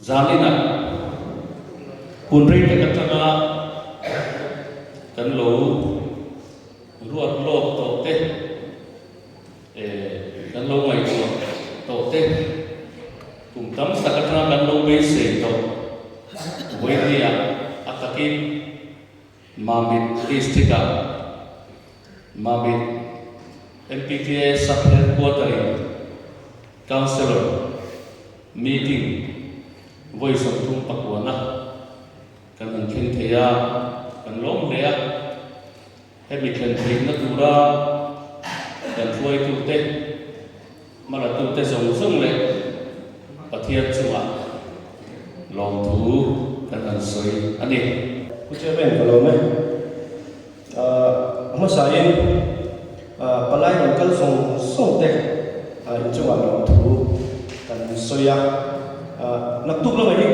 Zaninah hun rei tak atanga kan lo ruat lawk tawh te, kan lo ngaihtuah tawh te, kum tam tak atanga kan lo beisei tawh vawinia a takin Mamit District-ah Mamit MPTA Sub-Headquarter-in Councillor Meeting vawi 30 pakuana kan han thleng thei a, kan lawm hle a. Hemi thlen theihna tura kan hruaitute, hmalatute zawng zawng leh Pathian chungah lawmthu kan han sawi a ni. Pu Chairman ka lawm e. A hmasain palai rawn kal zawng zawng te inchungah lawmthu kan sawi a. Naktuk lamah hi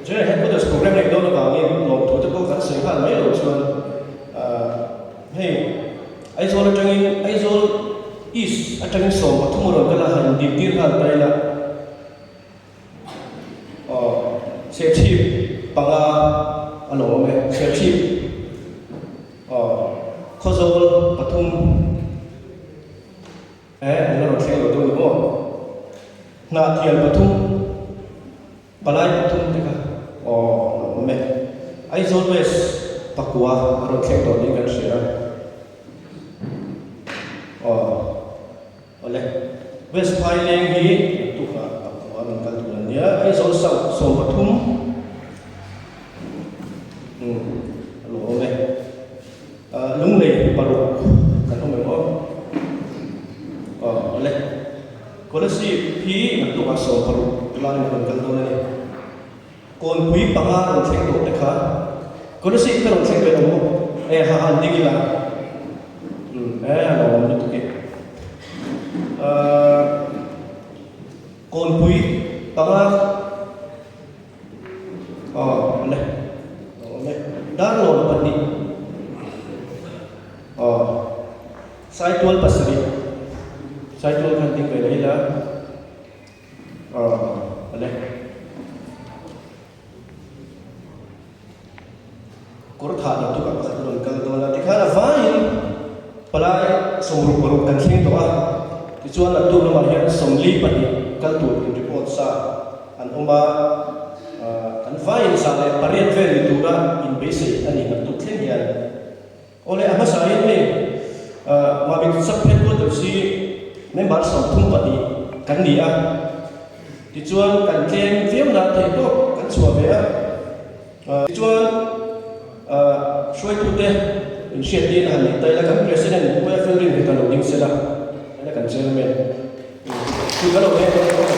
General Headquarters Programme neih dawn avangin lawmthu te pawh kan sawi nghal mai lo chuan hei Aizawl atangin Aizawl East atangin 13 a rawn kal a, han indintir nghal ta ila. Aw, Serchhip panga a lo awm e, Serchhip aw, Khawzawl pathum e an la rawn thleng lo deuh ni maw? Hnahthial pathum, Palai pathum te kha aw a lo awm e. Aizawl West pakua a rawn thleng tawh niin kan hria a, aw. Awle, West Phaileng hi naktukah pakua rawn kal tur an nia, Aizawl South 13 umm a lo awm e. Lunglei paruk kan awm em aw? Aw awle, Kolasib hi naktukah 16 laiin a rawn kal dawn a ni. Kawnpui panga rawn thleng tawh te kha Kolasib te rawn thleng ve lo maw? E ha han ding ila umm e a lo awm lutuk e. Ahh Kawnpui panga aw le lo awm e. Darlawn pahnih aw Saitual pasarih Saitual khan ding ve lo ila. Aw le. Kawr thah lo tukah pakhat a rawn kal dawn a, tikhan a vaiin palai 66 kan thleng tawh a, tichuan naktuk lamah hian 42 kal tur in report sa an awm a, kan vaiin 108 vel ni tura inbeisei a ni naktuk thleng hian. Awle, a hmasain hei Mamit Sub Headquarters hi member 32 kan ni a, tichuan kan tlem viau nan theih tawk kan chhuah ve a. Tichuan hruaitute inhriattir a han neih ta ila, kan President Pu FL Rinhmeta lo ding sela, hela kan Chairman chu ka lo en dawn a.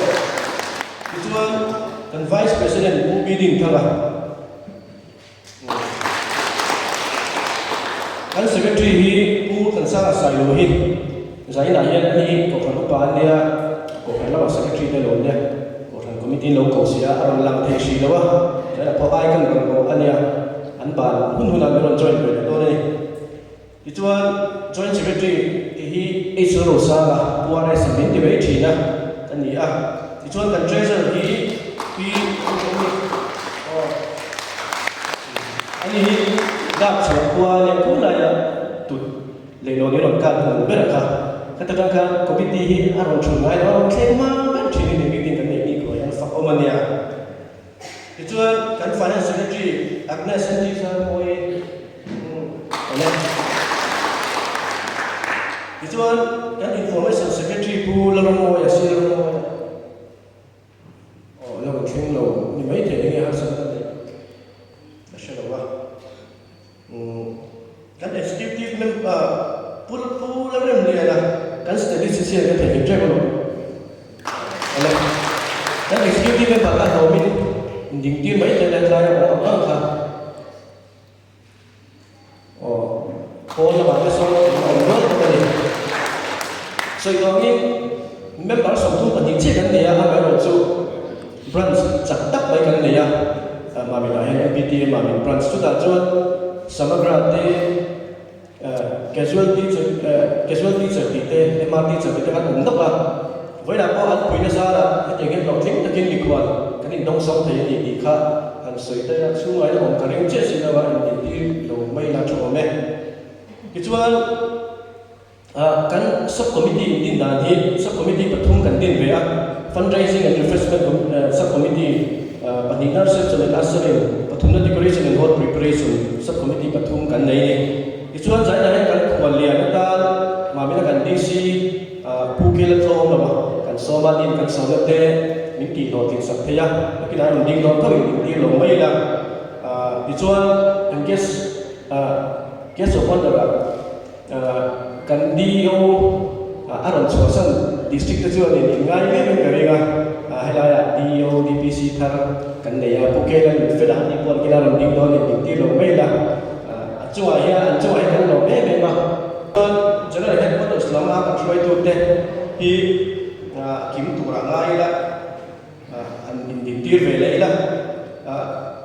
Tichuan kan Vice President Pu B Dingthanga, Kan Secretary hi Pu Thansanga Sailo hi Zainah hian ani hi Kohhran upa an nia, Kohhran lamah Secretary te lo nia, Kohhran Committee in lo ko si a, a rawn lang thei hrih lo a, Zainah pawh ai kan rawn ko a nia, an ban hun hunah min rawn join ve leh dawn a ni. Tichuan Joint Secretary tih hi H Lalrosanga, Pu RS a min ti mai thin a ka ni a. Tichuan kan Treasurer hi Pi Aw ani hi Dap chhuah khua leh khur laia tut leihlawn hi rawn kal hmun ber a kha. Khata tang khan Committee hi a rawn thun ngai lo a, rawn thleng hma ber thin in meeting kan neih ni khawh hian fak awm a nia. Tichuan kan Finance Secretary Agnes NT Zarmawi Awle. Tichuan kan Information Secretary Pu Lalramawia si Lalramawia aw la rawn thleng lo ni mai thei enge harsatna neih ka hre lo a. Kan Executive Member Pu Pu Lalremliana kan Statistician ka theihnghilh tep alawm. Awle. Kan Executive Member kha hlawmin indingtir mai thei la tlai a awm ang ang kha. Aw, pawn lamah te sawn an awm nual bawk a ni. Sawi vangin member 32 chiah kan nei a, amaherawh chu branch chak tak mai kan nei a, Mamit ah hian MPTA Mamit branch chutah chuan Samagra te casual teacher casual teacher tih te MR teacher tih te kan awm nawk a, vawiinah pawh an puina zarah hetiang hian hlawhtling takin mikhual. kan indawngsawng thei a ni tih kha han sawi daih a, chhungain a awm ka ring chiah si lo a, indintir lo mai la tha awm e. Tichuan, kan sub committee indin dan hi sub committee pathum kan din ve a, fundraising and refreshment sub committee, pahnihna reception and ushering, pathumna decoration and hall preparation sub committee pathum kan nei a ni. Tichuan, zainah hian kan khual lian atan Mamina kan DC, Pu Kela tlawm lo a, kan sawm a, nin kan sawmna te min tih hlawhtlin sak thei a, nakinah rawn ding dawn tho in min tir lo mai ila. Tichuan kan guest guest of honour ah kan DEO a rawn chhuahsan district te chuan in in ngai viau in ka ring a, helaiah DEO DPC thar kan nei a, Pu Kela min fel a, ani pawh kila rawn ding dawn in min tir lo mai ila. A chungah hian an chungah hian kan lawm em em a. Chuan General Headquarters lama kan hruaitute hi kim turah ngai ila, han indintir ve leh ila.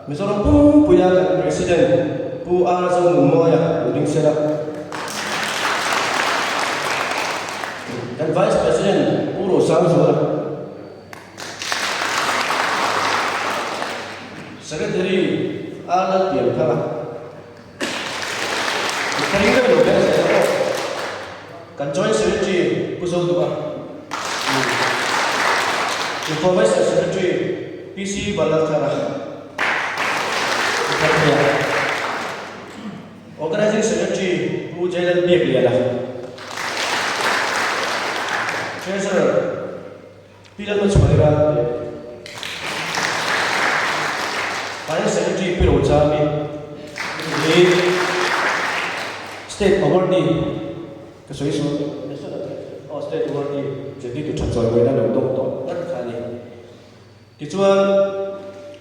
Mizoram pumpuia kan President Pu R Zonunmawia lo ding sela. Kan Vice President Pu Rosangzuala. Secretary R Lalpianthanga. Ka ring deuh lo ber zel aw. Kan Joint Secretary Pu Zoduha, Information Secretary PC Vanlalthara, Thangthea, Organizing Secretary Pu Jailal Biakliana, Treasurer Pi Lalmachhuai Ralte, Finance Secretary Pi Rochami hi State Awardee ka sawi sual tawh National aw State Awardee zirtirtu tha chawimawiin a lo dawng tawh tak kha a ni. Tichuan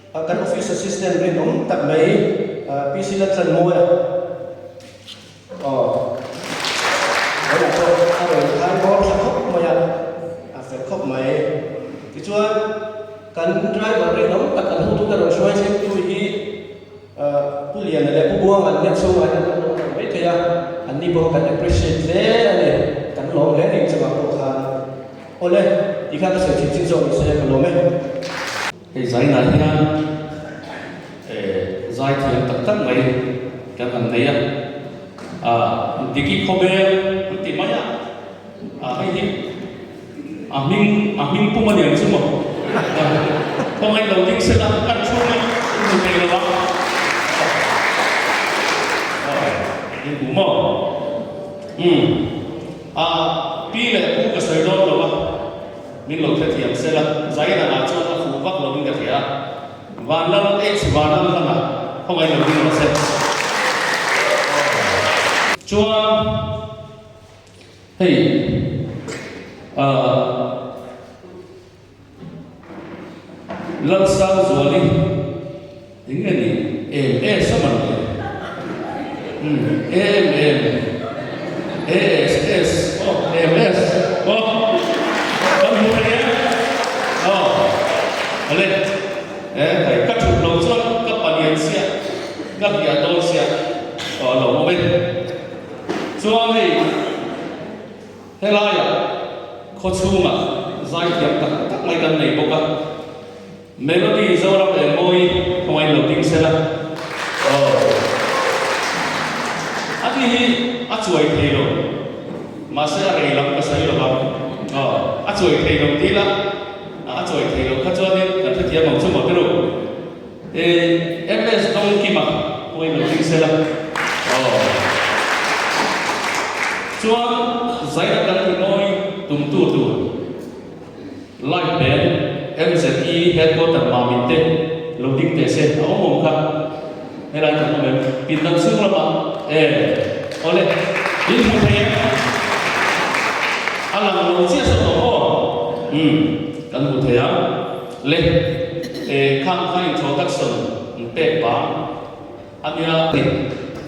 kan Office Assistant rinawm tak mai PC Laltlanmawia Aw, tunah pawh a rawn khai bawr thla khawp mai a, a fel khawp mai. Tichuan, kan driver rinawm tak kan hotute rawn hruai thlengtu hi Pu Liana leh Pu Buanga an nia chhungah hian kan lawm tak mai thei a, anni pawh kan appreciate hle a ni, kan lawm hle a ni chungah pawh khan. Awle, ti khan ka sawi chin chin zawk ni se ka lawm e. Hei zainah hian zai thiam tak tak mai kan han nei a, Diki Khawbel an ti mai a, hei hi a hming a hming pum a niang chu maw? Khawngaih lo ding sela kan chhung a hmu thei lo a, in hmu maw? Umm a pi leh pu ka sawi dawn lo a. Min lo hrethiam se la, Zaina ah chuan a fuh vak lovin ka hria a, Vanlal H Vanlal hlan ah khawngaih lo ding rawh se. Chuan hei ahh Lalsangzuali eng nge ni em em sa man le umm em em a s s aw em s aw kan hmu thei em aw ale e hei ka thut lo chuan ka palian sia ka hliah dawn sia aw a lo awm e chuan hei helaiah khawchhungah zaithiam tak tak mai kan nei bawk a. Melody Zoram eng mawi khawngaih lo ding sela aw. A ni hi a chuai thei lo mahse a rei lam ka sawi lo vang aw a chuai thei lo tih la a chuai thei lo kha chuanin kan hrethiam ang chu maw ti ru e MS Dawngkima khawngaih lo ding sela aw chuan zaina kan ti mawi tumtu tur. Light Band, MZE Headquarter Mamit te lo ding teh se, a awm awm kha helai kan awm em? Pindan chhung lamah e awle in hmu thei em? A lang lo chiah zawk lo maw? Umm kan hmu thei ang le e khang kha introduction an pek vang a nia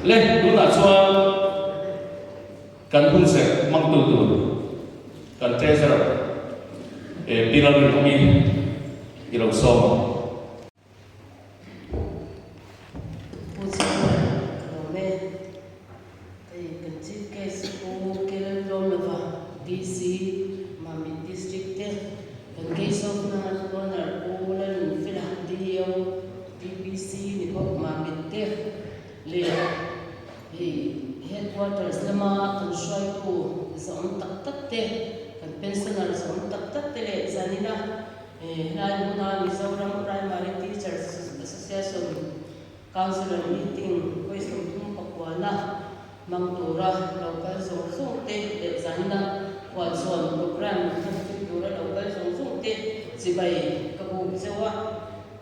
le tunah chuan Kan hun serh hmangtu tur kan Treasurer Pi Lalrinawmi i lo sawm ang. Pu Chairman, ka lawm e. Hei kan Chief Guest Pu Kellaltlawmlova, DC, Mamit District te, kan Case of Honor Pu Lalnunfela. Leh hei headquarters lama kan hruaitu zawm tak tak te, kan pensioner zawm tak tak te leh zanina helai hmuna Mizoram Primary Teachers Association Councillor meeting vawi 34na hmang tura lo kal zawng zawng te leh zanina khualchhuan programme hman tura lo kal zawng zawng te chibai ka buk zeuh a.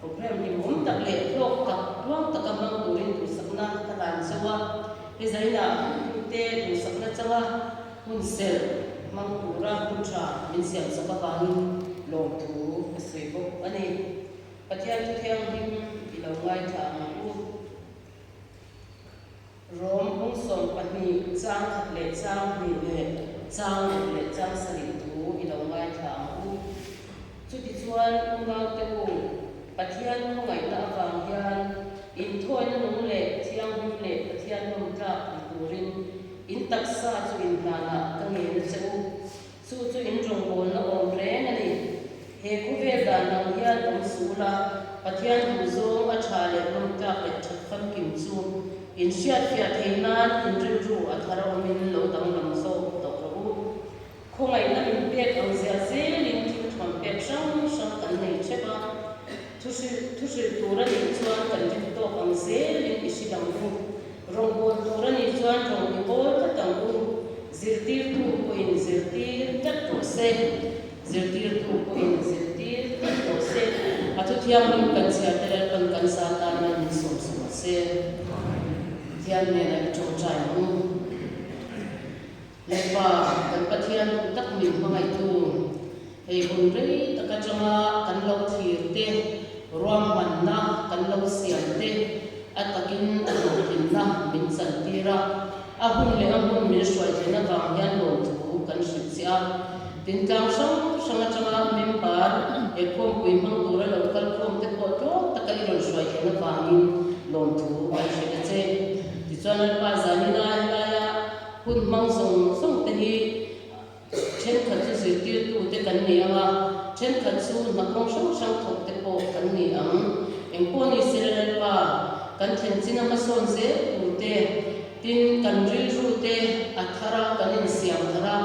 Programme hlimawm tak leh hlawk tak tluang taka hmang turin duhsakna ka dan zeuh a. He zainah hmangtute duhsakna changa hun serh hmang tura hun tha min siamsak avangin lawmthu ka sawi bawk a ni. Pathian thu thianghlim i lo ngaithla ang u. Rom bung 12 chang khat leh chang hnih leh chang ruk leh chang sarih thu i lo ngaithla ang u. Chutichuan unaute u, Pathian khawngaihna avang hian inthawina nung leh thianghlim leh Pathian lawmtlak ni turin in taksa chu inhlanah ka ngen a che u. Chu chu in rawngbawlna awm reng a ni. He khawvel dan ang hian awm suh ula, Pathian duhzawng a tha leh lawmtlak leh that famkim chu in hriatfiah thei nan in rilru a thar awmin lo danglam zawk tawh rawh u. Khawngaihna min pek ang ziah zelin thil thuam pek hrang hrang kan nei theuh a, thu hrilh tur a nih chuan kan rin tawk ang zelin i hrilh ang u. Rawngbâwl tur a nih chuan rawng i bawl tlat ang u. Zirtirtu pawhin zirtir tlat rawh se. Zirtirtu pawhin zirtir tlat rawh se. A thu thianghlim kan chhiar te Lalpan kan sa tan hian min sawm sawm se. Pathian hnenah i tawngtai ang u. Lalpa, kan Pathian duh tak min hmangaihtu, hei hun rei tak atanga kan lo thlir te, ruahmanna kan lo siam te, a takin a hlawhtlinna min chantir a, a hun leh a hmun min hruaithlen avang hian lawmthu kan hrilh che a. Tintlang hrang hrang atanga member he khawmpui hmang tura lo kal khawm te pawh tlawm taka i rawn hruaithlen avangin lawmthu kan hrilh a che. Tichuan Lalpa zanina helaia Hun hmang zawng zawng te hi thenkhat chu zirtirtu te kan ni ang a, thenkhat chu hnakhawng hrang hrang thawk te pawh kan ni ang. Engpawh ni se Lalpa, kan thlen chin a hmasawn zel tur te, tin kan rilru te a thar a, kan insiam thar a,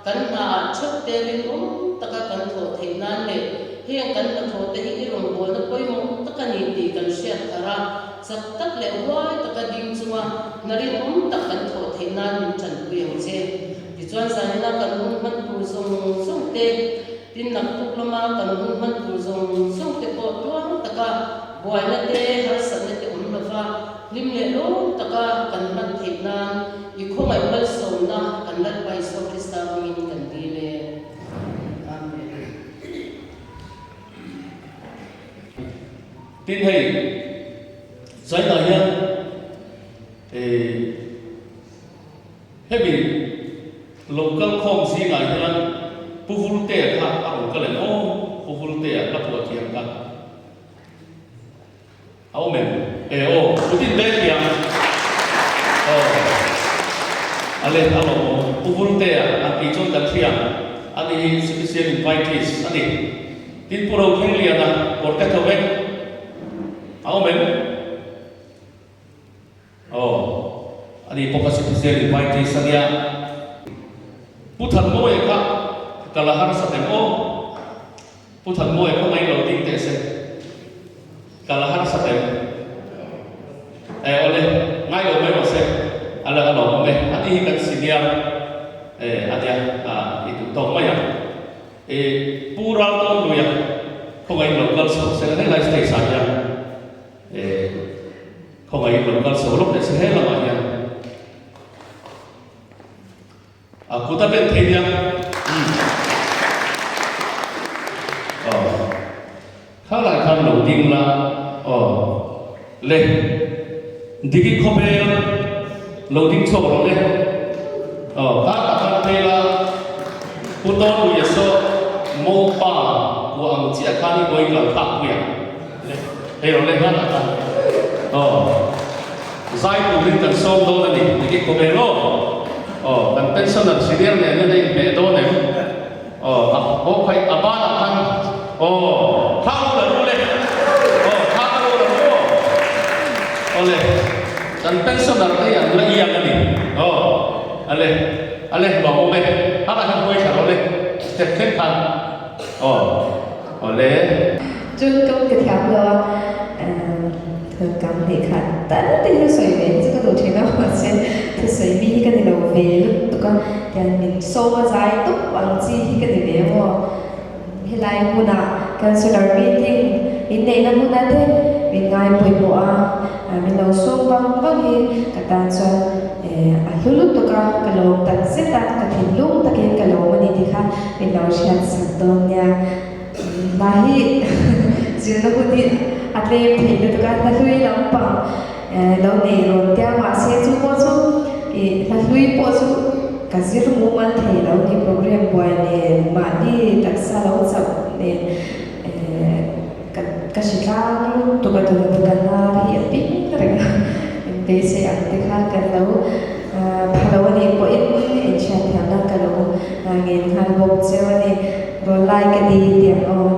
kan hnaah theuh te rinawm taka kan thawh theih nan leh heng kan hnathawh te hi i rawngbawlna pawimawh tak a ni tih kan hriat thar a, Chak tak leh huai taka ding chunga hna rinawm tak kan thawh theih nan min tanpui ang che. Tichuan zanina kan hun hman tur zawng zawng te, tin naktuk lama kan hun hman tur zawng zawng te pawh tluang taka buaina te, harsatna te awm lova hlim leh lawm taka kan hman theih nan i khawngaih malsawmna kan Lalpa Isua Krista hmingin kan dil e. Amen. Tin hei China hian eh hemi local khawm zingah hian Pu Vultea kha a rawn kal em aw, Pu Vultea ka phuah thiam kha a awm em? Eh aw, Putin te thiam aw a let a lawmawm Pu Vultea an tih chuan kan hria ani hi special invitees a ni. Tin Pu Rothengliana kawr te tho vek a awm em? Aw, ani pawh kha special invitees a nia. Pu Thanmawia kha ka la harsat em aw? Pu Thanmawia khaw mai lo ding teh se. Ka la harsat em? E awle, ngai lo mai rawh se, a la lawm awm e. Ani hi kan senior e a nia, i duh tawk mai ang. I Pu Raltawn Luia khawngaihin lo kal chho se la helai stage ah hian e khawngaihin lo kal chho lawk leh se he lamah hian a kut a ben thei nia umm aw khalai khan lo ding la aw le diki khawvel lo ding chhuak rawh le aw kha tak khan phei la Pu Tawnluia saw Mopa kua ang chiah khan i bawi kal thlak pui ang le hei rawh le kha tak khan aw zai turin kan sawm dawn a ni diki khawvel aw aw kan pensioner senior nen hian a inhmeh dawn em. Aw a aw khai a banah khan aw thla ru la ru le aw thla ka ru la ru aw awle kan. Kan pensioner te hi an la iang a ni. Aw, ale, ale, nuam awm e. Hangah hian huai thla rawh le, step thleng khan. Aw, awle. Chun kam ka thiam lo a, thil kam nih kha tal te hi sawi ve hi chu ka duh thin a, mahse thusawi mi hi ka ni lo ve lutuk a, tian min sawm a zai tawp ang chi hi ka ni ve maw. Helai hmunah Councillor meeting inneihna hmuna te min ngai pawimawh a, min lo sawm vang vang hi ka tan chuan a hlu lutuk a, ka lawm tak zet a, ka thinlung takin ka lawm a ni tih kha min lo hriat sak dawn nia. Hna hi zirna hun hi a tlem thei lutuk a, hna hlui lampang lo nei rawn tia mahse chu pawh chu ih hna hlui pawh chu ka zir mumal thei lo ni program buai nen mahni taksa lo chauh nen eh ka ka hre tlang lutuk a tuna ka nar hi a ping reng a in beisei ang te kha kan lo pha lo a nih pawhin inhriatthiamna ka lo ngen nghal bawk cheu a ni rawn lai ka ti tih ang aw.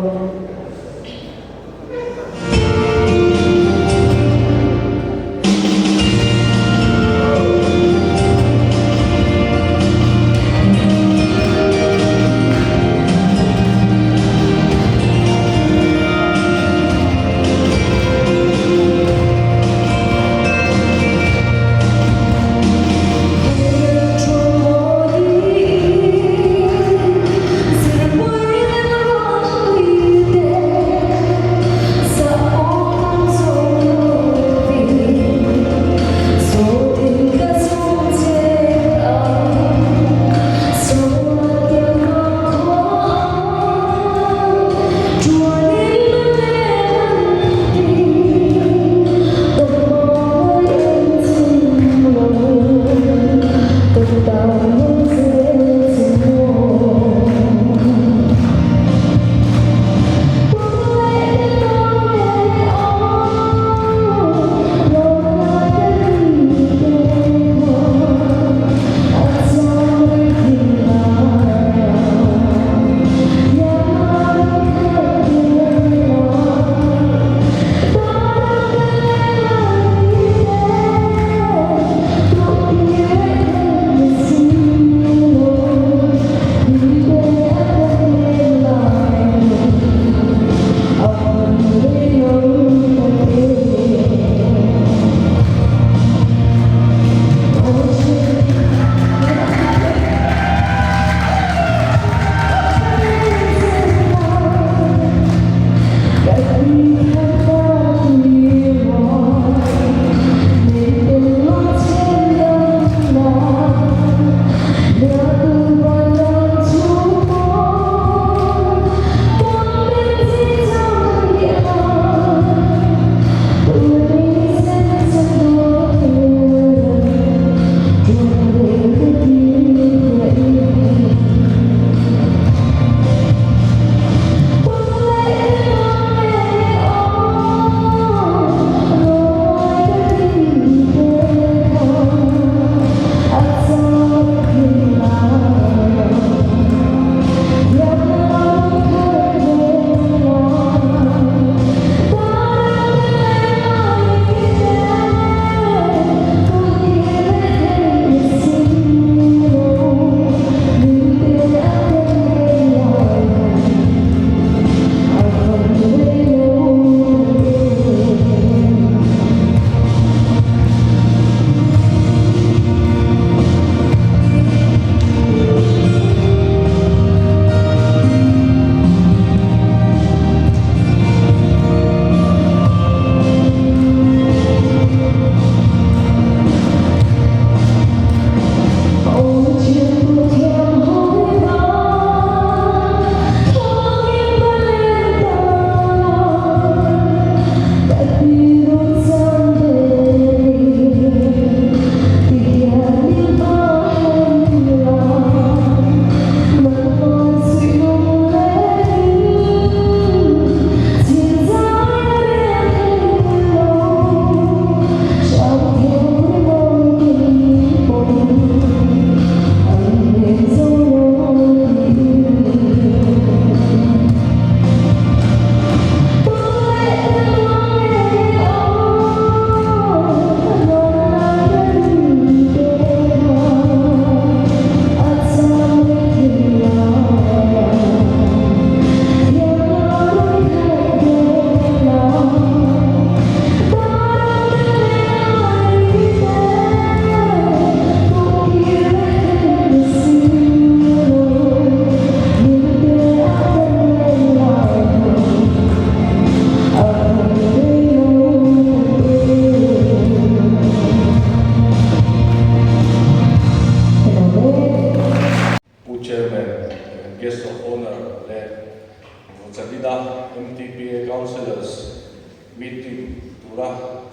tura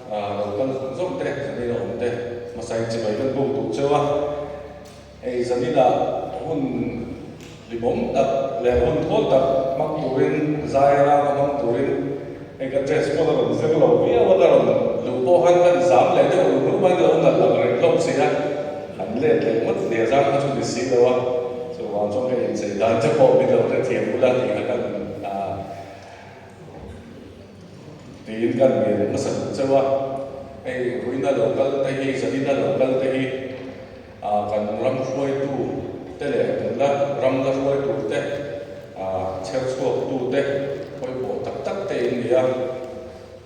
lo kal zawng zawng te, zanin a awm te hmasa in chibai kan buk duh cheu a. Hei zaninah hun hlimawm tak leh hun thawl tak hmang turin zai rang a hmang turin hei ka dress pawh ka rawn zir lo viau a, ka rawn luh pawh khan ka zam leh deuh rum rum a, ka lo nalh ang reng hlawm si a, han let leh ngawt hliah zang kha chu ni si lo a, chuvang chuan ka inchei dan te pawh min lo hrethiam bula tih kha kan Tiin kan ngen hmasa duh chauh a, hei ruihna lo kal te hi, zanina lo kal te hi kan ram hruaitu te leh kan la ram la hruaitu te chher chhuak tu te pawimawh tak tak te in ni a,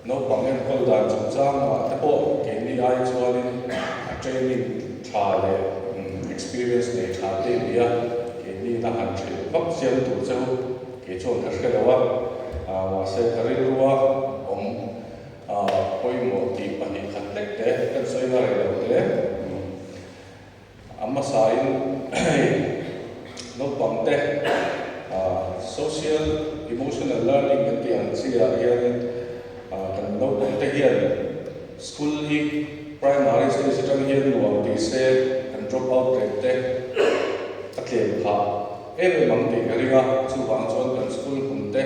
naupang enkawl dan chungchangah te pawh keini ai chuanin a training tha leh experience nei tha te in ni a, keini na han hrilh vak chiam tur cheu. Kei chuan ka hre lo a, mahse ka rilrua awm pawimawh tih 2 khat hlek te kan sawi na rei lo te. A hmasain naupang te social emotional learning kan tih ang chi ah hianin kan naupang te hian school hi primary stage atang hian nuam ti se kan drop out rate te a tlem phah. Em em ang tih ka ring a, chuvang chuan kan school hmun te,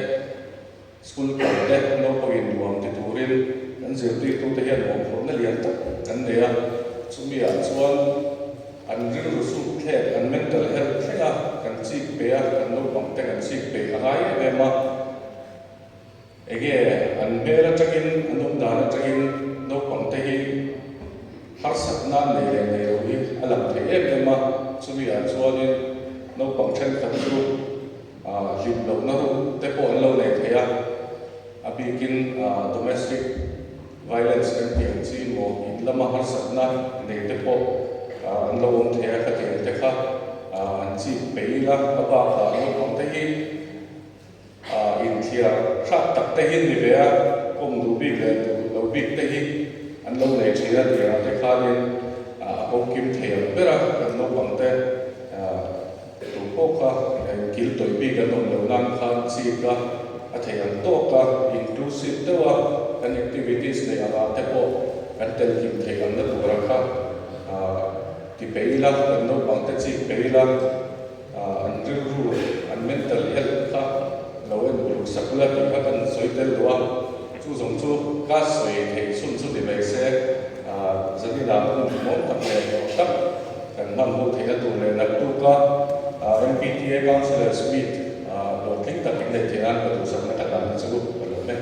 school kal te naupangin nuam ti turin kan zirtirtute hian mawhphurhna lian tak kan nei a, chumi ah chuan an rilru suk thlek, an mental health thleng a kan chik pe a, kan naupang te kan chik peih a ngai em em a. Enge an hmel atangin, an awm dan atangin naupang te hi harsatna an nei leh nei lo hi a lang thei em em a, chumi ah chuanin naupang thenkhat chu hlim lohna ruk te pawh an lo nei thei a, a bikin domestic violence kan tih ang chi maw in lama harsatna nei te pawh an lo awm thei a, khatiang te kha an chik peih ila a bakah naupang te hi. Inthiar hrap tak te hi ni ve a, kawm duh bik leh duh lo bik te hi an lo nei thin a tih ah te khanin a ko kim thei ang ber a, kan naupang te tu pawh kha kil tawih bik an awm loh nan khan chik a, a thei ang tawk a, inclusive deuh a kan activities neih ang ah te pawh kan tel kim thei ang na tura kha ti peih ila, kan naupang te chik peih ila. An rilru, an mental health kha lo en uluk sak ula tih kha kan sawi tel duh a, chu zawng chu ka sawi theih chhun chu ni mai se, zaninah hun hmuam tak leh nuam tak kan hman ho theihna tur leh naktuka MPTA Councillors Meet hlawhtling tak in neih theih nan ka duhsakna ka dan na chu ka lawm e.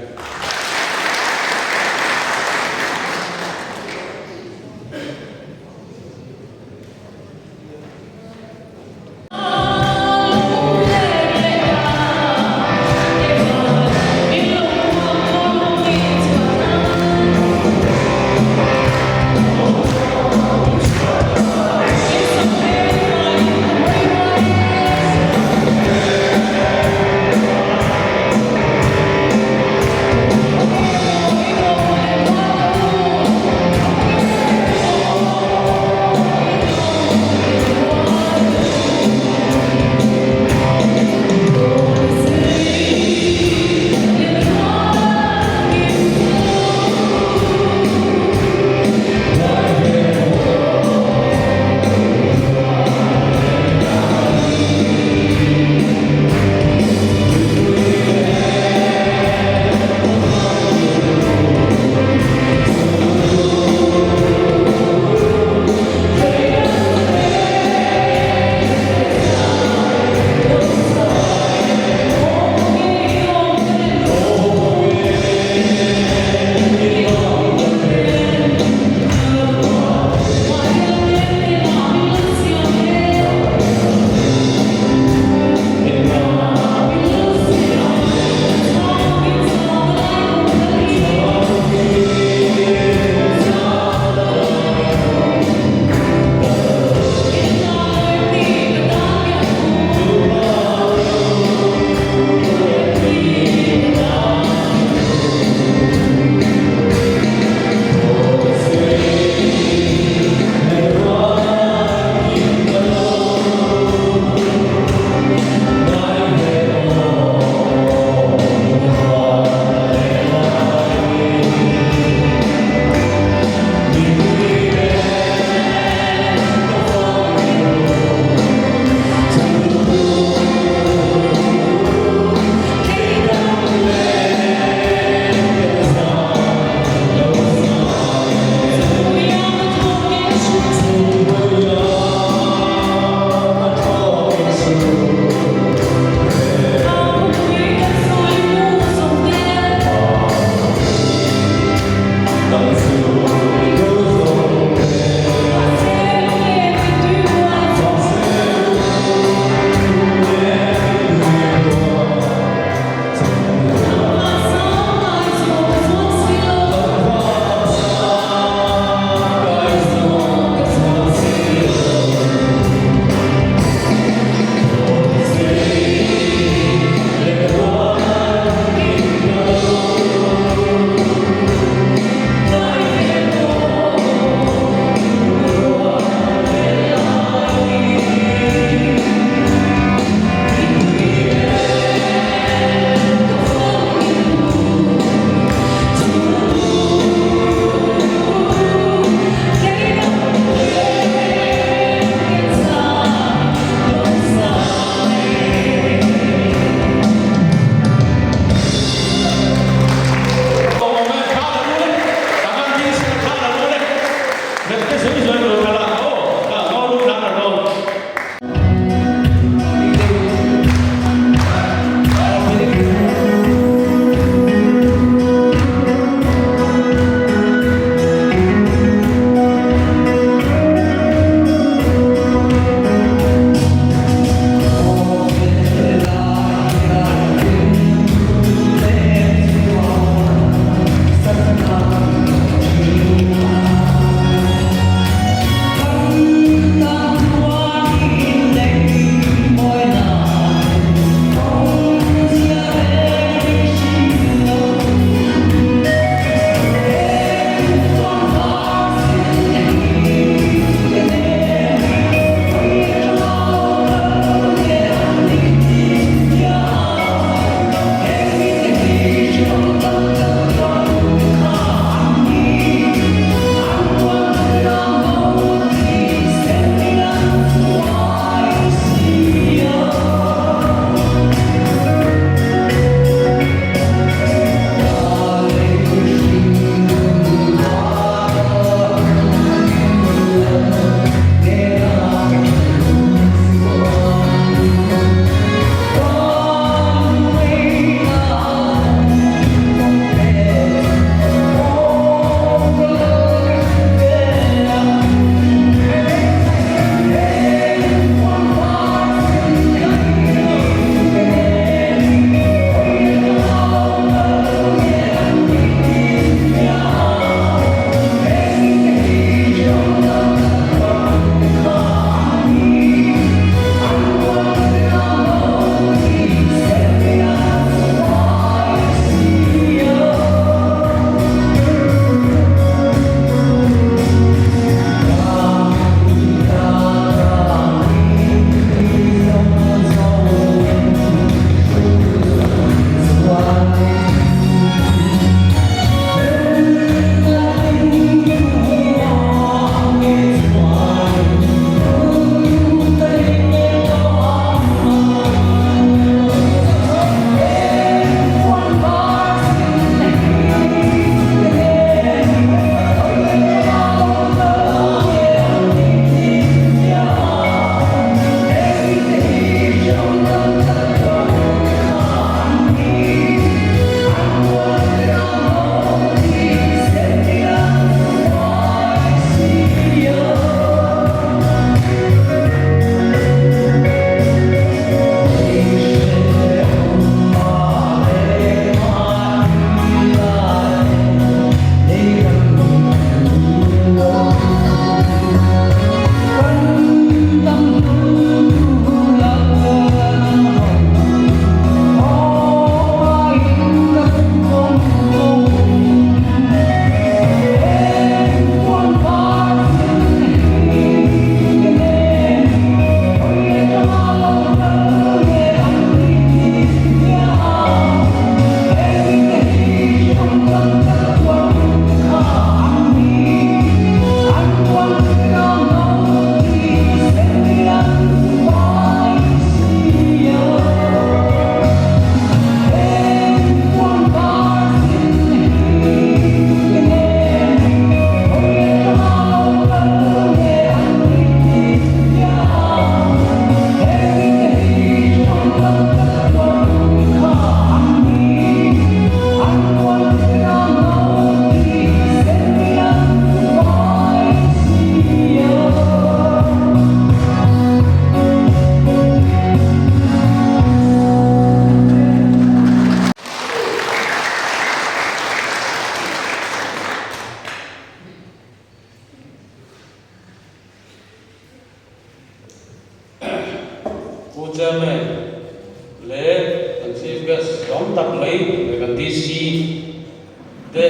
Chairman leh kan Chief Guest awm tak mai leh kan DC te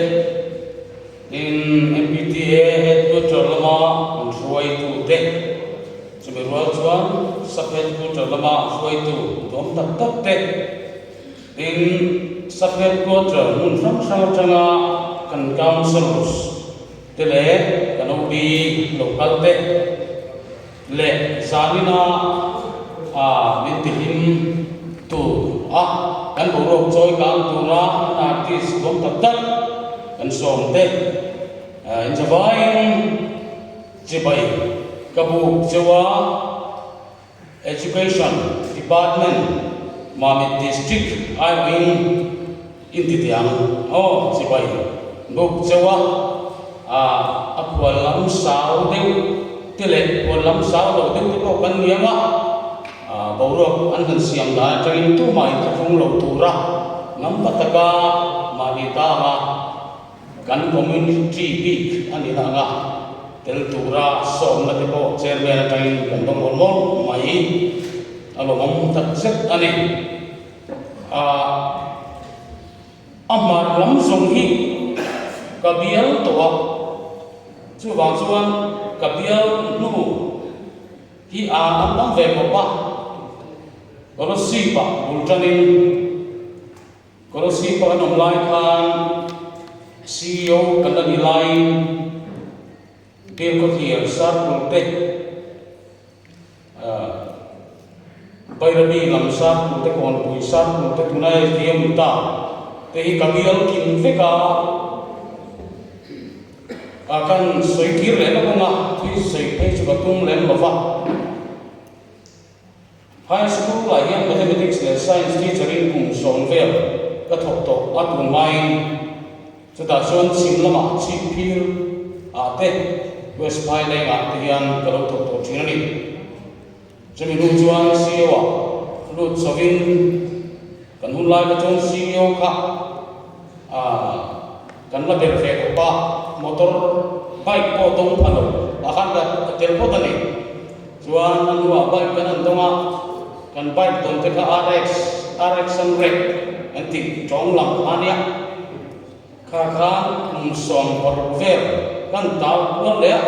tin MPTA Headquarter lama kan hruaitu te chumi rual chuan Sub Headquarter lama hruaitu awm tak tak te tin Sub Headquarter hmun hrang hrang atanga kan Councillors te leh kan OB lo kal te leh zanina a min tihlim tur a kan boruak chawi kang tura kan artist hlawm tak tak kan sawm te inzavaiin chibai ka buk cheu a. Education Department Mamit District aiawhin intitiang aw chibai buk cheu a, a khual lam sau deuh te leh khual lam sau lo deuh te pawh kan ni ang a, boruak an han siam dan atangin tumah inthlahrung lo tura ngam pa taka mahni ta anga Kan community bik a nih ang a, tel tura sawmna te pawh chairman atangin kan dawng mawlh mawlh mai. A lawmawm tak zet a ni. Ahh a hmar lam zawng hi ka bial tawh a, chuvang chuan ka bial hnu hi a an tam ve khawp a, Kolosip-ah bul tanin Kolosip a kan awm lai khan CEO kan la ni laiin Bilkhawthlir Circle te Bairabi lam Circle te Kawnpui Circle te tuna SDM ni ta te hi ka bial kim vek a, kan sawi kir leh lawk ang a, thui sawi phei chu ka tum lem lo va. High School ah hian Mathematics leh Science teacher in kum sawm vel ka thawk tawh a tun hmain chutah chuan chhim lamah chhip phir ah te West Phaileng ah te hian ka lo thawk tawh thin a ni. Chumi hnu chuan CEO ah lut chho in kan hun lai kha chuan CEO kha ah kan la ber ve khawp a, motor bike pawh dawng pha lo ah khan ka tel phawt a ni. Chuan a hnuah bike kan han dawng a, kan bike dawn te kha RX, RX 100 an tih tawng lam kha ania. Kha khan kum 16 vel kan tau kual leh a,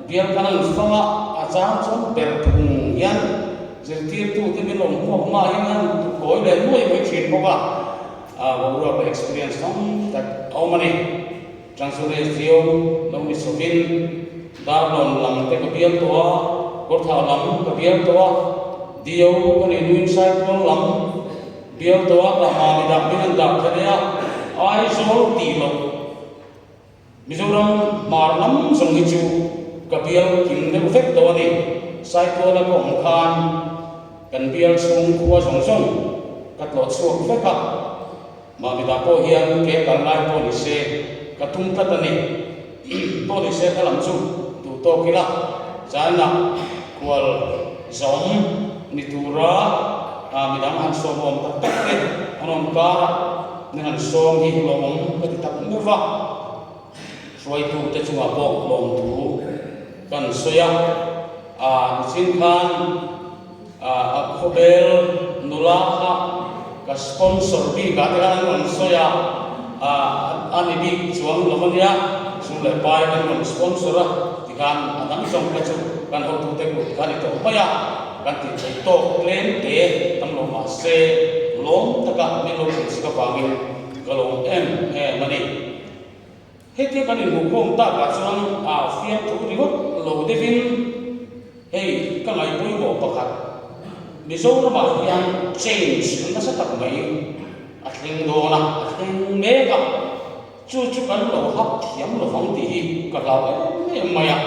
bial kan han fang a, a chang chuan ber phung hian zirtirtute min rawn hmuak hma hian an kawi leh nuai mai thin bawk a, boruak leh experience tam tak a awm a ni. Changchule Zio lo ni chhovin Darlawn lam te ka bial tawh a, Kawrthah lam ka bial tawh a, Dio ka nih hnuin Saitual lam bial tawh a, ka hmani dah min an dah thla leh a, Aizawl tih loh Mizoram hmar lam zawng hi chu ka bial kim deuh vek tawh a ni. Saituala ka awm khan kan bial chhung khua zawng zawng ka tlawh chhuak vek a. Mahni-ah pawh hian ke kal lai pawh ni se ka tum tlat a ni. Pawh ni se kha lam chu duh tawk ila, China kual zawm ni tura midang han sawmawm tak tak te an awm karah ni han sawm hi lawmawm ka ti tak meuh va. Hruaitute chungah pawh lawmthu kan sawi a, nichin khan A khawbel nula kha ka sponsor bik ah te khan an rawn sawi a, a ni bik chuang lo ania, zu leh pai an rawn sponsor a tikhan a dang zawng kha chu kan hotute kut kha ni tawh mai a, kan tih theih tawk tlem te tam lo mah se lawm taka min lo tih chik avangin ka lawm em em a ni. Hetia kan inhmuhkhawm takah chuan a fiamthu ringawt lo deuhin hei ka ngaih pawimawh pakhat, Mizoramah hian change nasa tak mai a thleng dawn a, a thleng mek a, chu chu kan lo hap thiam lo vang tih hi ka hlau em em mai a.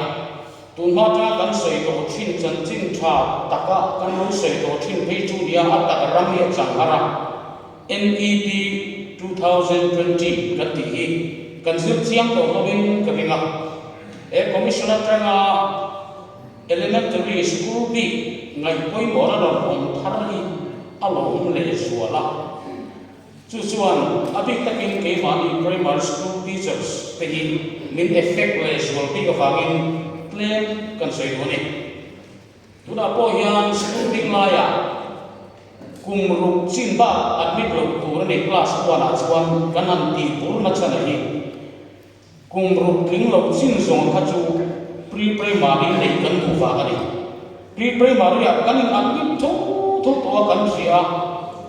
Tunhma atanga kan sawi tawh thin chanchin tha taka kan lo sawi tawh thin phei chu nia a tak ram hi a chang har a. NEP 2020 kan tih hi kan zir chiang tawh lovin ka ring a. He Commission atanga Elementary School bik ngaih pawimawhna rawn awm thar hi a lawm lehzual a. Chu chuan a bik takin keimahni Primary School Teachers te hi min effect lehzual bik avangin tlem kan sawi duh a ni. Tunah pawh hian school ding laiah. Kum ruk chin bak admit loh tur a ni class one ah chuan kan han tih bur na chhan a hi. Kum ruk tling loh chin zawng kha chu pre-primary neih kan duh vang a ni. Pre-primary ah kan in admit tho tho tawh a kan hria a,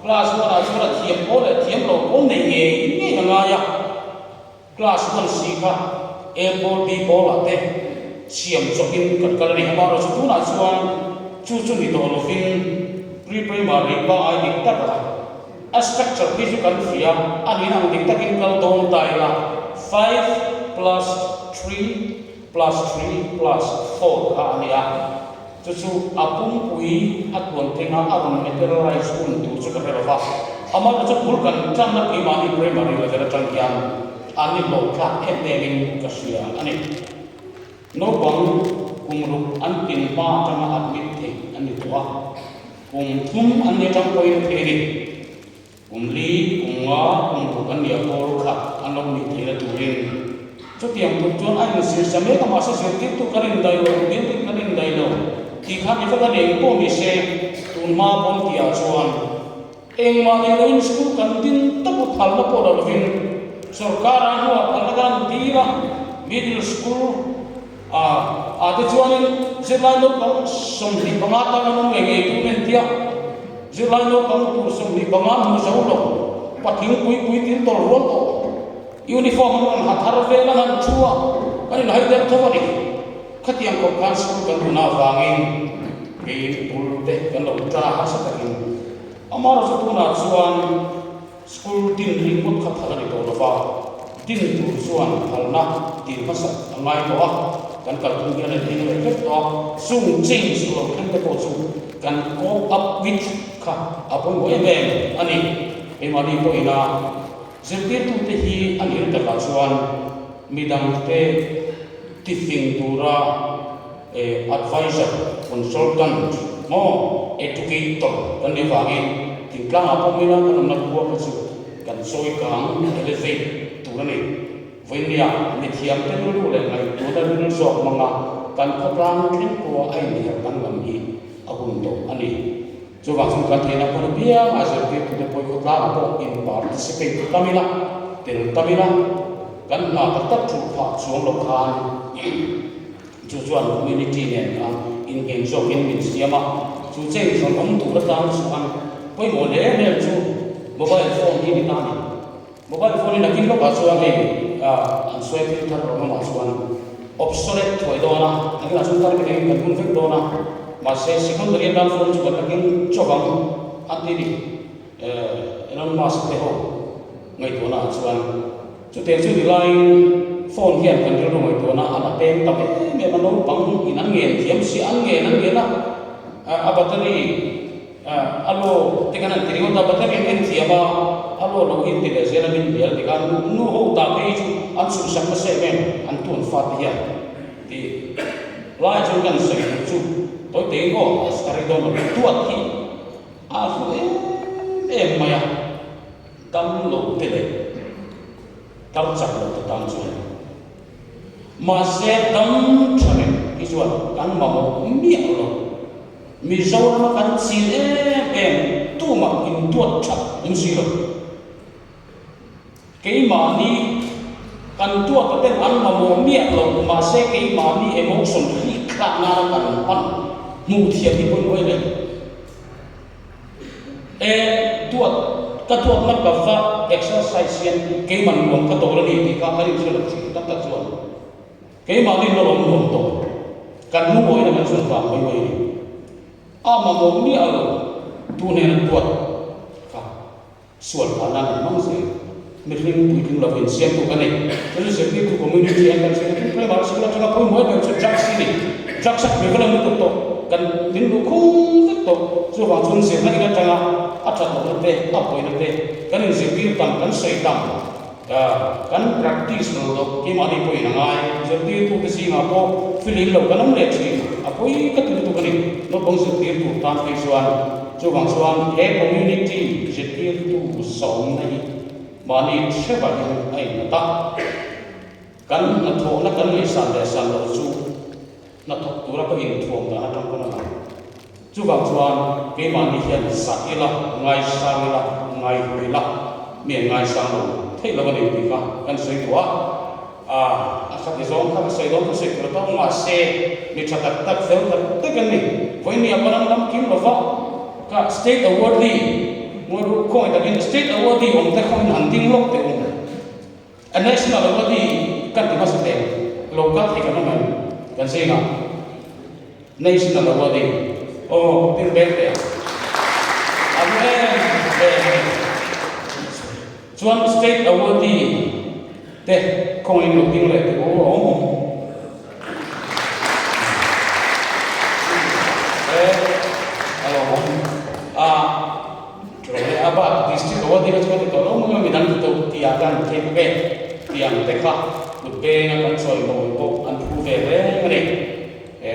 class one ah chuan a thiam pawl leh thiam loh pawl nei ngei ngei a ngai a. Class one si kha A pawl B pawl ah te siam chawp in kan kal a ni. Amaherawhchu tunah chuan chu chu ni tawh lovin pre-primary pangngai dik tak a. A structure khi chu kan hria, a nih ang dik takin kal dawn ta ila, five plus three plus three plus four kha a ni a, chu chu a pumpui a tuan thenga a rawn materialize hun tur chu ka hre lo va, amaherawhchu chu bul kan tanna keimahni primary level atang hian an ni hlawhthlak em em in ka hria a ni. Naupang kum ruk an tin hma atanga admit theih an ni tawh a. Kum thum an ni atang pawhin a thei a ni. Kum li, kum nga, kum ruk an nia pawl khat an lo nih theihna turin. Chutiang tuk chuan a inzir sa mek a, mahse zirtirtu kan indai lo, building kan indai lo tih kha ni vek a ni. Eng pawh ni se, tun hma pawn tihah chuan engmah nei loin school kan din tawp a phalna pawh la lovin sorkar-a hnuah phalna kan dil a, middle school, A a te chuanin zirlai naupang 25 tan an awm ngei ngei tur a intia. Zirlai naupang tur 25 hmu zo lo, patling pui pui til tawlh rual tawh, uniform an rawn ha thar vel an han thu a, kan inhai der tho a ni. Khatiang khawp khan school kan run avangin keiin bul te kan lo tan a harsa takin. Amaherawhchu tunah chuan School din ringawt kha phal a ni tawh lo va, din tur chuan phalna dil hmasak a ngai tawh a, kan kalphung hian a ding leh vek tawh a, chung change lo thleng te pawh chu kan cope up with kha a pawimawh em em a ni. Keimahni pawhin a zirtirtute hi a nih na takah chuan midangte tifing tura Advisor, consultant maw educator kan nih avangin thingtlangah pawh mila kan awmna khua kha chu kan chawi kang, elevate, tur a ni. Vawinia mithiam te rilru leh ngaihtuahna rilru zawk hmanga kan khawtlang thleng pawha a inher danglam hi a hun tawh a ni. Chuvang chuan kan theihna hmun apiangah zirtirtute pawh hi khawtlangah pawh in participate tam ila, tel tam ila, kan hna tak tak thu phah chuang lo khan chu chuan community nen khan inngeng zawkin min siam a, chu change rawn awm tur atan chuan pawimawh hle hle chu mobile phone hi ni ta a ni. Mobile phone in a kin lawkah chuan hei an sawi thil thar rawng lamah chuan obsolete thuai dawn a, a kinah chuan target engin kan hun vek dawn a, mahse secondary atan phone chu kan la keng chawk ang a ti ni. Elon Musk te ho ngaihtuahna ah chuan chutiang chu ni laiin phone hian kan rilru ngaihtuahna a la peng tam em em a, naupang in an ngen thiam si, an ngen an ngen a, a battery A law te khan an ti ringawt a, Pathian in en thiam a, a law lo in ti leh zel a min hnial ti khan nu nu ho ta phei chu an chhuhsak nasa em em an tuan fa te hian ti lai chuan kan sawi duh chu tawi teiin aw a rei dawn lo tuat hi a hlu em em mai a, dam lo te leh tar chak lo te tan chuan mahse dam tha reng hi chuan kan mamawh miah lo. Mizorama kan chin em em tumah intuat that awm si lo. Keimahni kan tuata ten an mamawh miah lo mahse keimahni emotion hrik thlak nana kan hman hmuh thiam hi pawimawh em em. E duat ka duatna ka va exercise hian keimah nuam ka dawl a ni tih kha kan inhre lo thin tak tak chuan. Keimahni lo awm nuam tawh. Kan lungawina kan chhun vang mai mai a ni. A mamawh miah lo tu hnena tuat kha sual phah nan an hmang zel. Mihring puitling lova insiamtu kan ni. Chu chu zirtirtu community an kan hriat a, primary school atanga pawimawh em em chu drugs hi ni. Drugs a prevalent lutuk tawh, kan min luh khung vek tawh. Chuvang chuan zirna in atanga a that lohna te, a buaina te kan inzirtir tam, kan sawi tam. Kan practice lo loh keimahni pawhin a ngai. Zirtirtute zingah pawh filim lo kan awm leh thin. A pawi ka ti lutuk a ni. Naupang zirtir tur tan phei chuan chuvang chuan he community zirtirtu sawmna hi mahni threvahin a innghat a. Kan hnathawhna kan ngaihsan leh san loh chu hnathawk tura ka inthuam dan atang pawn a lang. Chuvang chuan keimahni hian zah ila, ngaisang ila, ngaihlu ila, mi an ngaisang lo theih lo a ni tih kha kan sawi duh a. A, a khati zawng kha ka sawi dawn ka sawi tur tawk mahse mi tha tak tak fel tak tak an ni. Vawinia pawn an lam kim lova ka state awardee ngawi khawngaih takin state awardee awm te khawngin han ding lawk teh u. A national awardee kan ti hmasa teh lo kal thei kan awm em kan zingah national awardee aw tin beng teh ang a hmu em em. Chuan state awardee te khawngin lo ding leh teh u a awm awm. E a lo awm a ṭo leh a bak district awardee kha chu ka ti tawh lo mai a midang ti tawh tia kan thei bawk e tiang te kha kut benga kan chawi mawi pawh an phu ve reng a ni. E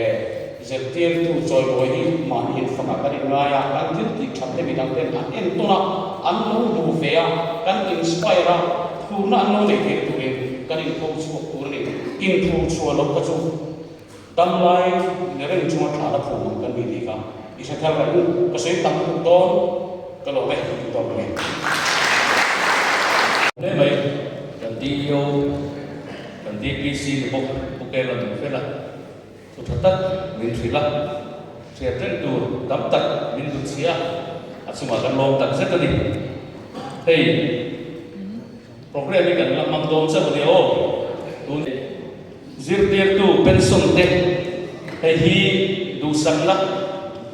zirtirtu chawibawi hi mahni infakah kan inngai a, kan thil tih that te midang ten an entawn a, an lo hmu ve a, kan inspire a, phurna an lo nei theih turin kan inpho chhuak tur a ni. Inphur chhuah loh kha chu damlai ni reng chunga thlahna phum ang kan ni tih kha i hre thar reng u. Ka sawi tam tuk dawn, ka lawm e, tih tawk a ni. Hle mai, kan DEO, kan DPC ni bawk Pu Kela min fel a. Thu tha tak min hrilh a, hriat reng tur tam tak min dut chhi a, a chungah kan lawm tak zet a ni. Hei programme hi kan la hmang dawn chauh a nia aw. Tun zirtirtu pension te hei hi duhsakna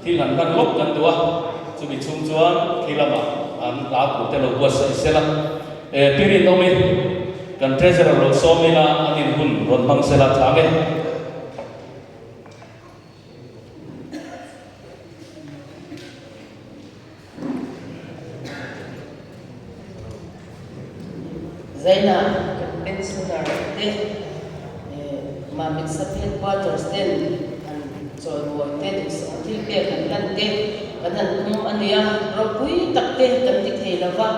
thil han hman lawk kan duh a, chumi chhung chuan khi lamah an hla tur te lo buatsaih sela. E Pirin awmi kan treasurer lo sawm ila an in hun rawn hmang sela tha nge. Zaina kan pensioner te Mamit Sub Headquarters ten an chawimawi te duhsak thil pek an hlan te kan han tum a nia, ropui tak te kan ti thei lova.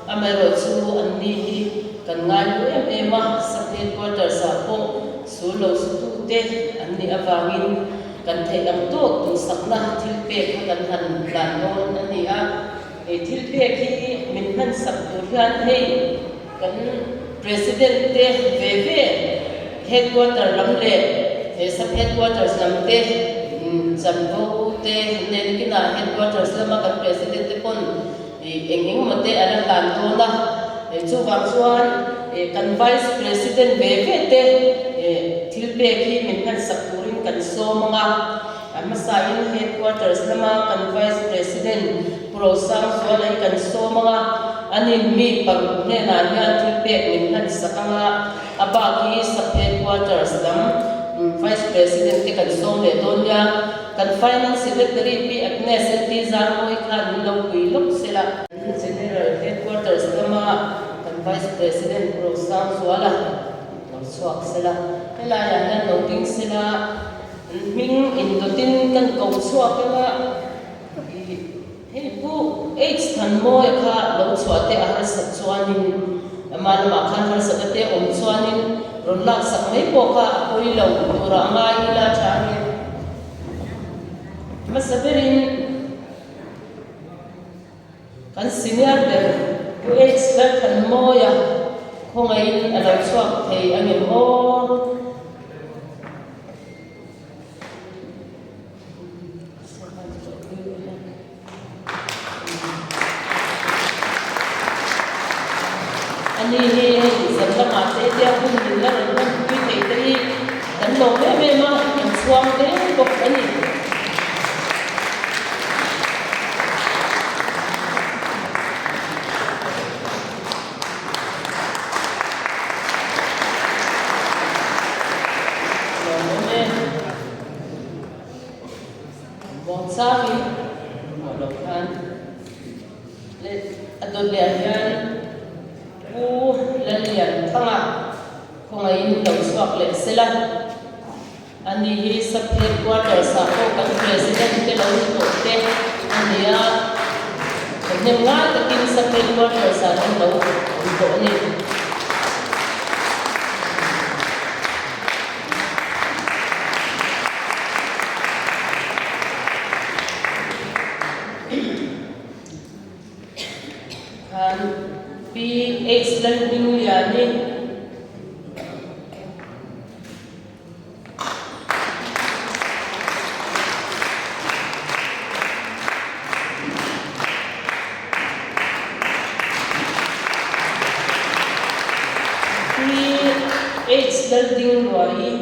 Amaherawhchu anni hi kan ngai lu em em a, Sub Headquarters ah pawh sul lo sutute an nih avangin kan theih ang tawk duhsakna thil pek kha kan han hlan dawn a ni a. He thil pek hi min hmansak tur hian hei kan President te ve ve Headquarter lam leh he Sub Headquarters lam te chanvo te nen kinah Headquarters lama kan President te pawn Ih eng eng emaw te a la hlan dawn a, chuvang chuan kan Vice President ve ve te thil pek hi min hmansak turin kan sawm ang a, a hmasain Headquarters lama kan Vice President Pu Rosangzuala hi kan sawm ang a, anin mi paruk hnenah hian thil pek min hmansak ang a, a bak hi Sub Headquarters lam Vice President te kan sawm leh dawn nia. Kan Finance Secretary Pi Agnes LT Zarmawi khan min lo pui lawk sela. Kan General Headquarters lama kan Vice President Pu Rosangzuala lo chhuak sela. Helaiah hian lo ding sela, hming indawtin kan ko chhuak anga ih hei Pu H Thanmawia kha lo chhuah te a harsat chuanin ama lamah khan harsatna te awm chuanin rawn laksak mai pawh kha a pawi lo tura a ngai ila tha a ni. Hmasa berin kan senior ber Pu H Lalthanmawia khawngaihin a lo chhuak thei a ngem aw. Ani hi hei zan lamah te tia hun min la rawn hman pui thei te hi kan lawm em em a, kan chhuang hle bawk a ni. Lawm awm e. Muangchangin hmuh loh khan leh a dawt leh ah hian Pu Lallianthanga khawngaihin lo chhuak leh sela. Ani hi Sub Headquarters ah pawh kan President te lo ni tawh te a ni a, thahnem ngai takin Sub Headquarters ah kan lo awm tawh a ni. Dingruaii.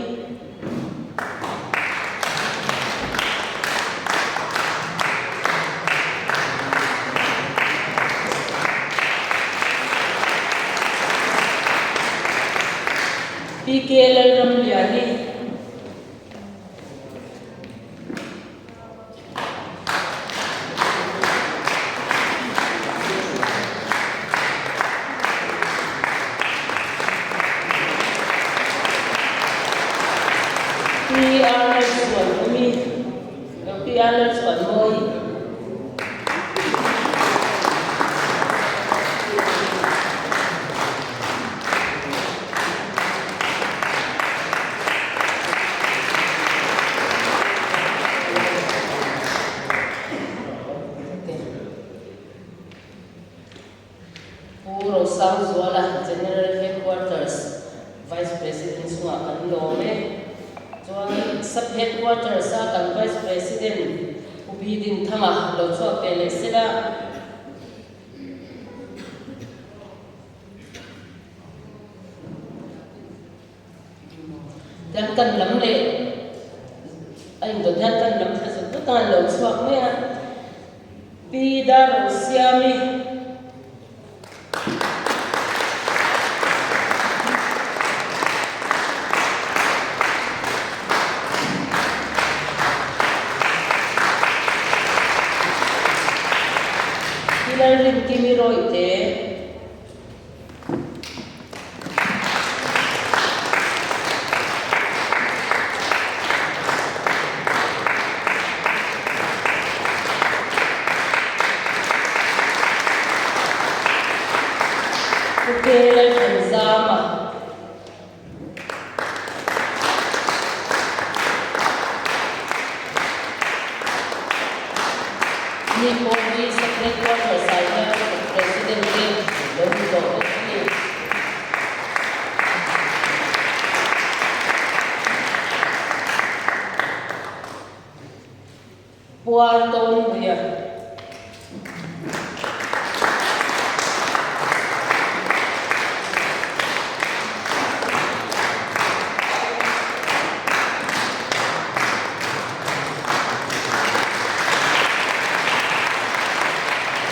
Pi K Lalramliani. Pi Arnold Chhuanawmi, Pi Arnold Chhuanmawi. Pu Rosangzuala, General Headquarters Vice President chungah kan lawm e. Chuan Sub Headquarters a kan Vice President Pu Bidinthanga lo chhuak ve leh sela. Tiang kan lam leh a indawt hian kan lam thla zut zut a an lo chhuak mai a, Pi Darosiami. Pi Lalrinkimi Rawihte. Pu Lalthanzama. Mi pawh hi Sub Headquarters ah hian President te lo ni tawh bawk a ni. Puar tawn ria.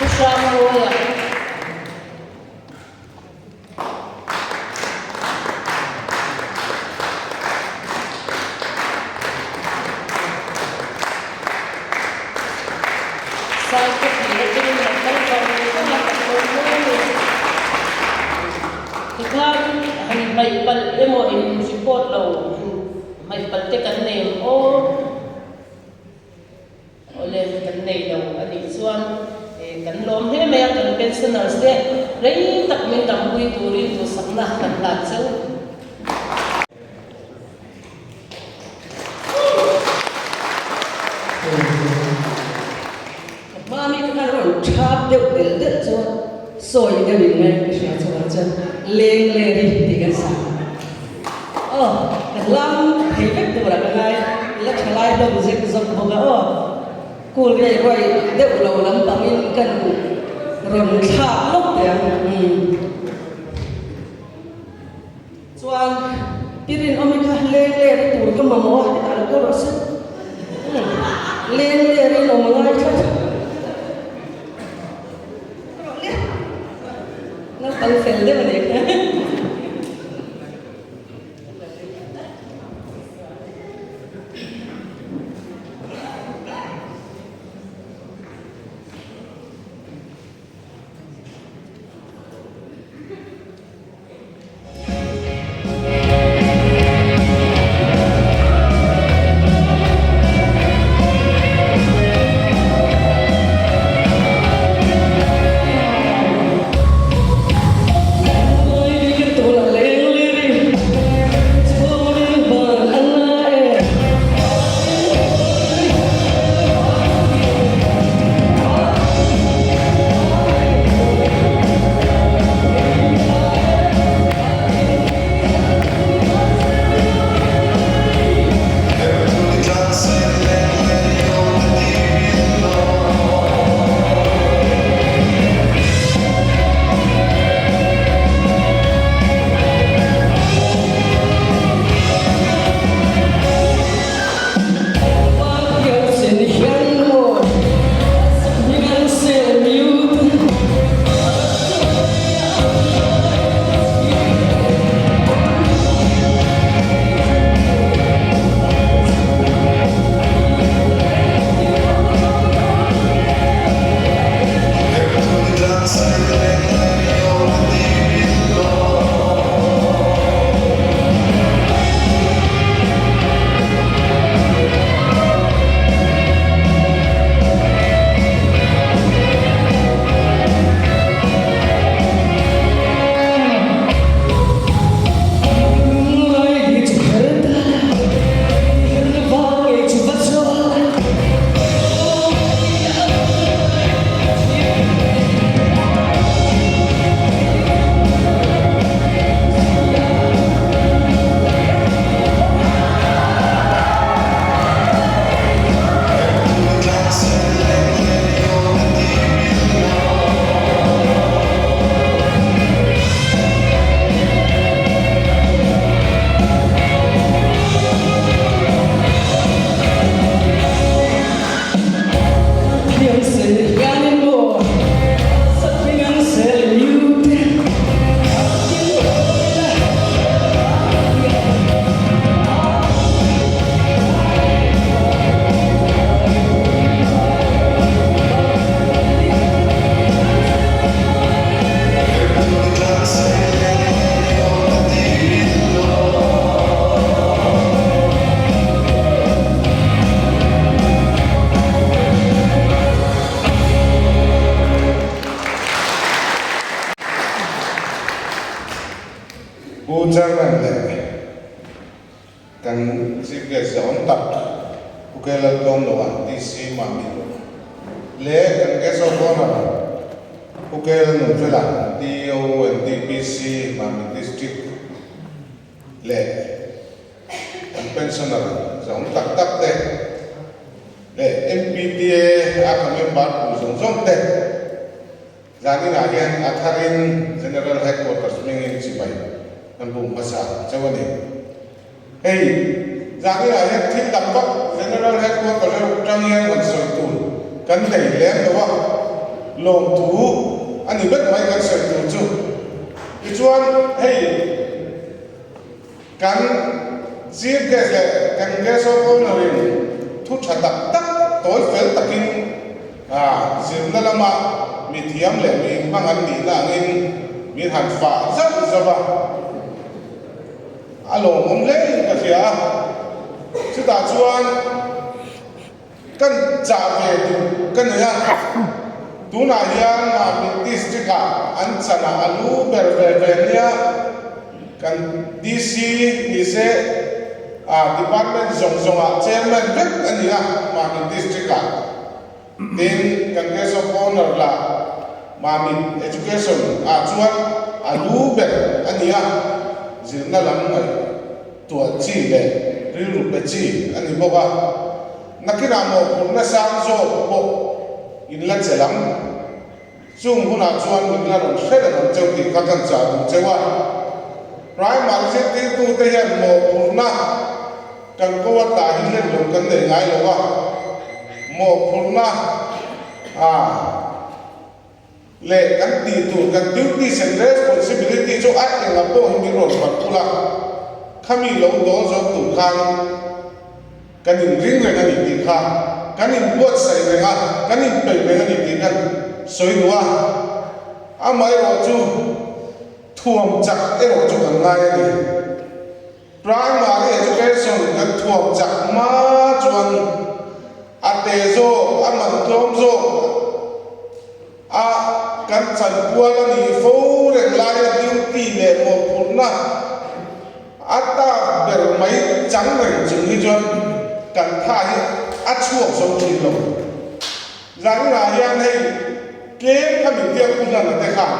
Pu Hrangmawia. Saikawpi atangin lo kal vang vang a kan lo mawi a. Tikhan han hmaih palh emaw in report lo han hmaih palh te kan nei ang aw. Awle, kan nei lo a nih chuan kan lawm hle mai a, kan pensioners te rei tak min dampui turin duhsakna kan hlan cheu. Ka hma mi te khan rawn thap deuh del del chu sawi deuh in ngai ka hria chuan chuan leng leri tih kan sa. Aw ka lam thei vek turah ka ngai la tha lai hlawm zek zawk bawk a aw cool rei ruai deuh lo lampangin kan rawn thlak lawk teh ang umm. Chuan i rinawmi kha leng ler i tur ka mamawh a hetah lo kal rawh se. Umm leng ler in awm a ngai tlat. Rawh le. Naupang fel deuh a ni kha. Kan Chief Guest zahawm tak Pu K Laltlawmloa, DC Mamit leh kan Guest of Honour Pu K Lalnunfela, DO and DPC Mamit District leh kan pensioner zahawm tak tak te leh MPTA a ka member pui zawng zawng te Zaninah hian a tharin General Headquarters hmingin chibai kan bum hmasa chauh a ni. Hei, zaninah hian thil dang vak General Headquarters erawh tang hian han sawi tur kan nei lem lo a, lawmthu a ni vek mai kan sawi tur chu. Tichuan, hei kan Chief Guest leh kan Guest of Honour in thu tha tak tak tawi fel takin zirna lama mi thiam leh mi inhmang an nihna angin min han fah zauh zauh a, a lawmawm hle in ka hria a. Chutah chuan kan chah ve duh ka nei a, tunah hian Mamit District ah an chanah a lu ber ve ve nia kan DC ni se ah department zawng zawngah chairman vek a ni a Mamit District ah. Tin, kan Guest of Honour lah Mamit Education ah chuan a lu ber a ni a, zirna lam ngaihtuah chi leh rilru pe chi a ni bawk a. Nakinah mawhphurhna sang zawk pawh in la chelh ang. Chung hunah chuan min la rawn hre reng ang cheu tih kha kan chah duh cheu a. Primary zirtirtute hian mawhphurhna kan ko a tah hi hlen lo kan nei ngai lo a. Mawhphurhna a leh kan tih tur kan duties and responsibility chu a enga pawh hi min rawn hman ula, khami lo dawl zo tur khan Kan inring reng a ni tih kha kan inbuatsaih reng a, kan inpeih reng a ni tih kan sawi duh a. Amaherawh chu thuam chak erawh chu kan ngai a ni. Primary education kan thuam chak hma chuan a te zawk, a man tlawm zawk a kan chanpual a nih fo reng laia duty leh mawhphurhna A tak ber mai chang reng chung hi chuan kan tha hi a chhuak zo thin lo. Zanginah hian hei tlem kha min tiak pu hlan a te khan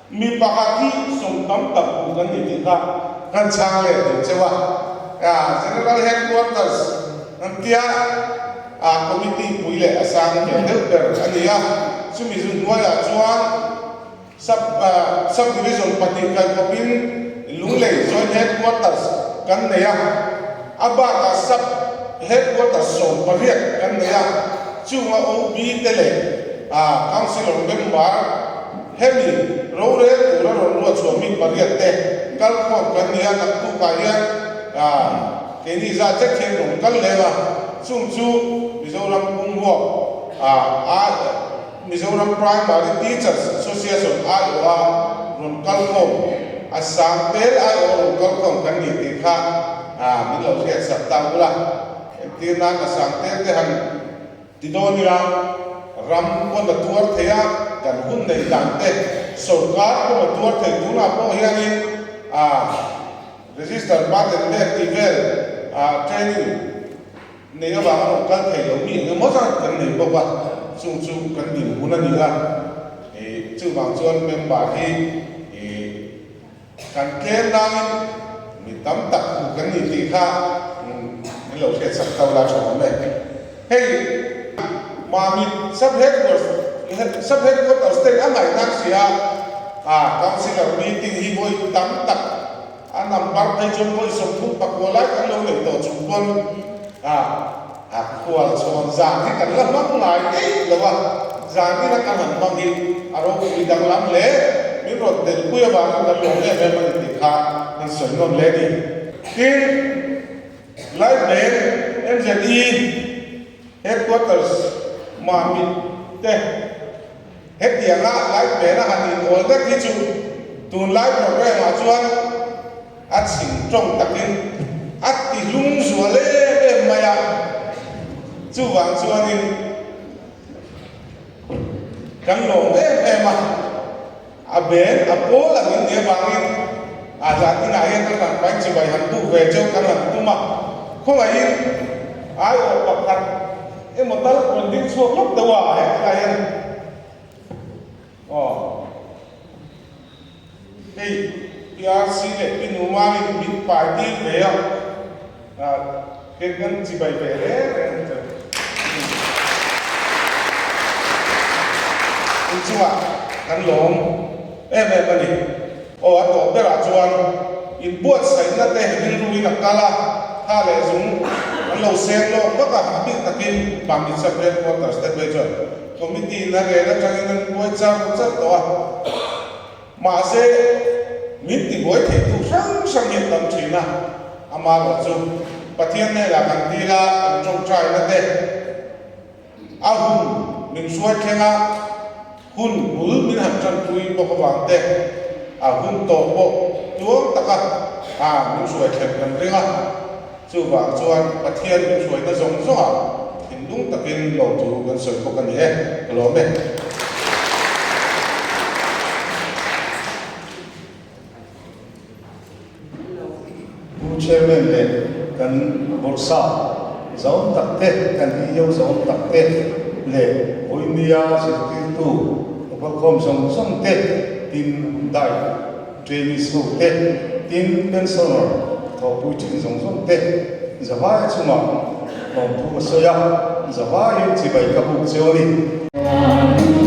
mi pakhat hi sawm tam tak bu kan ni tih kha kan chhang leh duh cheu a. General Headquarters an tia a committee pui leh a sang ve deuh ber a ni a, chumi zu hnuaiah chuan Sub Sub Division pahnih kalkawpin Lunglei Joint Headquarters kan nei a, a bakah Sub Headquarters 18 kan nei a, chunga OB te leh Councillor member hemi rorel tura rawn ruat chhuah mi pariat te kalkhawm kan ni a, naktukah hian keini zat zet hian rawn kal lem a, chung chu Mizoram pumruak a Mizoram Primary Teachers Association aiawha rawn kalkhawm, a sang tel aiawha rawn kalkhawm kan ni tih kha min lo hriatsak ta ula. Entir nan a sang tel te han ti dawn ila, ram pawn a tuar thei a, kan hun nei dan te sorkar pawn a tuar thei tunah pawh hianin register button vel tih vel training Nei avanga rawn kal thei lo mi eng emaw zat kan nei bawk a, chung chu kan dinhmun a ni a, ih chuvang chuan member hi ih kan tlem nangin mi tam tak hmu kan ni tih kha min lo hriatsak to la tha awm e. Hei Mami sub headquarters sub headquarters ten a ngaihna hria a councillor meeting hi vawi tam tak A number phei chuan vawi 39 lai kan lo nei tawh chung pawn a a khual chhawn zan hi kan la hmang ngai eih lo a, zan ina kan han hmang hi a ropui danglam hle, min rawn telpui avangin kan lawm em em a ni tih kha kan sawi nawn hle a ni. Tin, Life Band MZE Headquarters Mamit te Hetianga light band a han inawl vek hi chu tunlai program ah chuan a chhim tawng takin a ti hlung zual em em mai a, chuvang chuanin kan lawm em em a, a band a pawl ang in nih avangin. A zan inah hian ka hranpain chibai han buk ve cheu kan han tum a, khawngaihin aiawh pakhat emaw tal rawn ding chhuak lawk deuh a, hetilai hian aw hei PRC leh Pi Numarin min pai tir ve a, hian kan chibai ve reng reng a ni chuan. Inchungah kan lawm em em a ni. Aw a tawh berah chuan inbuatsaihna te rilruin a kal a, tha leh zung an lo seng lawk vak a, a bik takin Mamit Sub Headquarters te phei chuan Committee in a rel atangin an buai char char tawh a, mahse min tibuai theitu hrang hrang hi an tam thin a, amaherawh chu Pathian hnenah kan dil a, kan tawngtaina te. A hun min hruai thleng a, hun bul min han tanpui bawk avang te, a hun tawh pawh tuang taka a min hruai thlen kan ring a. Chuvang chuan Pathian min hruaina zawng zawngah thinlung takin lawmthu kan sawi bawk a ni e, ka lawm e. Pu Chairman leh kan Bawrhsa zawm tak te, kan EO zawm tak te leh Vawinia zirtirtu kalkhawm zawng zawng te, tin dai trainees ho te, tin pensioner thawhpui thin zawng zawng te zavaia chungah lawmthu ka sawi a, zavaiin chibai ka buk cheu a ni.